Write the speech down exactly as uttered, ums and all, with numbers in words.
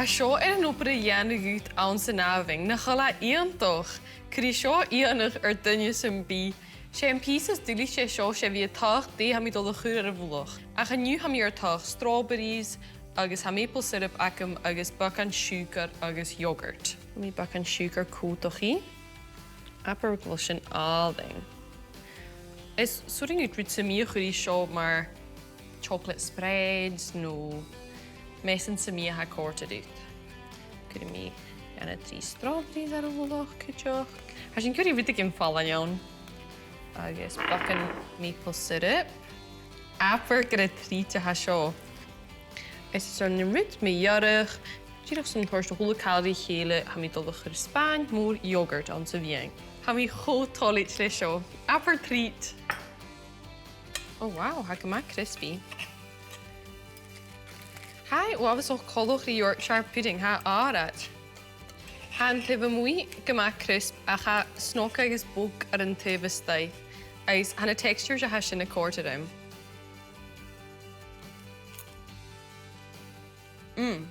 Tha seo air an obair a dhèanamh dhut anns an àmhainn, nach eil e iongantach? Cuiridh seo iongnadh air duine sam bith. 'S e am pìos as duilghe seo, 's e bhith a' tuigsinn dè tha mi a' dol a chur air a' mhullach. Ach an-diugh tha mi air tuigsinn strawberries, agus tha maple syrup agam, agus beagan siùcar agus yogurt. Tha mi beagan siùcar còmhdach ri. Abair gu bheil sin àlainn. Is urrainn dhut rud sam bith a chur ri seo mar chocolate spreads no measan sam bith a tha a' còrdadh riut. Cuiridh mi ann an trì strawberries air a' mhullach cuideachd. Tha sinn a' cur rudeigin fallain ann. Agus beagan maple syrup. Abair gur e treat a tha seo. Is is urrainn dhut rud mu dheireadh, dìreach son toirt a h-uile càil ri chèile, tha mi a' dol a chur spàin mhòr yogurt anns a' mheadhan. Tha mi cho toilichte le seo. Abair treat. Oh wow, tha e gu math crispy. Tha e uabhasach coltach ri Yorkshire pudding, tha e àraid. Tha an taobh a-muigh gu math crisp, ach tha e snog agus bog air an taobh a-staigh. Agus tha na textures a tha sin a' còrdadh rium. Mm.